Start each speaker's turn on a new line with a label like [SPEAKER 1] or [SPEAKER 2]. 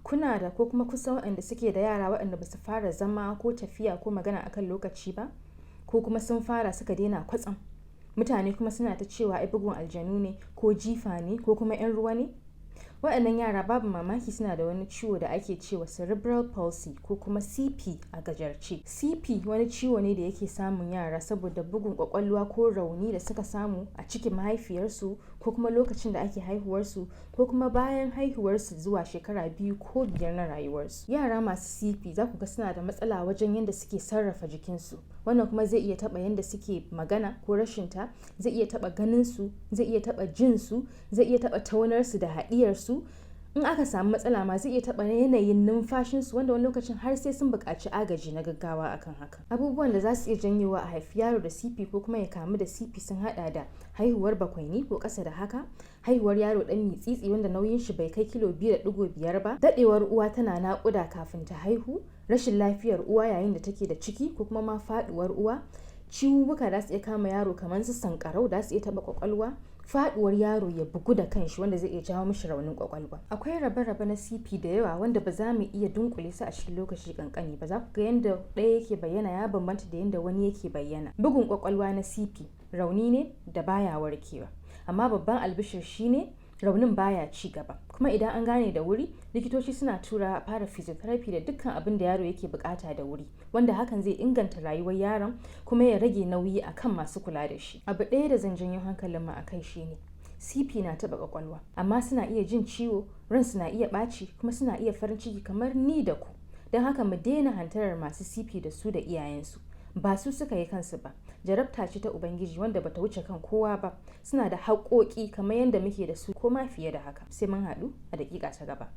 [SPEAKER 1] Kuna da ko kuma kusan waɗanda suke da yara waɗanda ba su fara zama ko tafiya ko magana akan lokaci ba, ko kuma sun fara suka daina kwatsam? Mutane kuma suna ta cewa ai bugun aljanu ne ko jifa ne ko kuma 'yan ruwa ne. Waɗannan yara babu mamaki suna da wani ciwo da ake cewa cerebral palsy ko kuma CP a gajarce. CP wani ciwo ne da yake samun yara saboda bugun kwakwalwa ko rauni da suka samu a cikin mahaifiyarsu ko kuma lokacin da ake haihuwarsu ko kuma bayan haihuwarsu zuwa shekara 2 ko 5 na rayuwarsu. Yara masu CP za ku ga suna da matsala wajen yadda suke sarrafa jikinsu. Wannan kuma zai iya taɓa yadda suke magana ko rashinta, zai iya taɓa ganinsu, zai iya taɓa jinsu, zai iya taɓa taunarsu da haɗiyarsu. In aka samu matsala ma, zai iya taɓa yanayin numfashinsu, wanda wani lokacin har sai sun buƙaci agaji na gaggawa akan haka. Abubuwan da za su iya janyowa a haifi yaro da CP ko kuma ya kamu da CP sun haɗa da haihuwar bakwaini ko ƙasa da haka, haihuwar yaro ɗan mitsitsi wanda nauyin shi bai kai kilo 2.5 ba, daɗewar uwa tana naƙuda kafin ta haihu, rashin lafiyar uwa yayin da take da ciki, ko kuma ma faɗuwar uwa, ciwuwuka da su iya kama yaro kamar su sankarau da su iya taɓa kwakwalwa, faduwar yaro ya bugu da kanshi wanda zai iya jawo mishi raunin kwakwalwa. Akwai rabe-rabe na CP da yawa wanda ba za mu iya dunkule su a cikin lokaci kankani ba. Za ku ga yanda ɗaya yake bayyana ya bambanta da yanda wani yake bayyana. Bugun kwakwalwa na CP rauni ne da baya warkewa, amma babban albishir shine raunin baya ci gaba, kuma idan an gane da wuri, likitoci suna tura a fara physiotherapy da dukkan abin da yaro yake bukata da wuri, wanda hakan zai inganta rayuwar yaron kuma ya rage nauyi akan masu kula da shi. Abu ɗaya da zan janyo hankalin mu akai shine CP na taɓa kwakwalwa, amma suna iya jin ciwo, ransu na iya ɓaci, kuma suna iya farin ciki kamar ni da ku. Don haka mu daina hantarar masu CP da su da iyayensu. Ba su suka yi kansu ba, jarabta ce ta Ubangiji wanda bata wuce kan kowa ba. Suna da haƙoƙi kamar yadda muke da su ko ma fiye da haka. Sai mun haɗu a daƙiƙa ta gaba.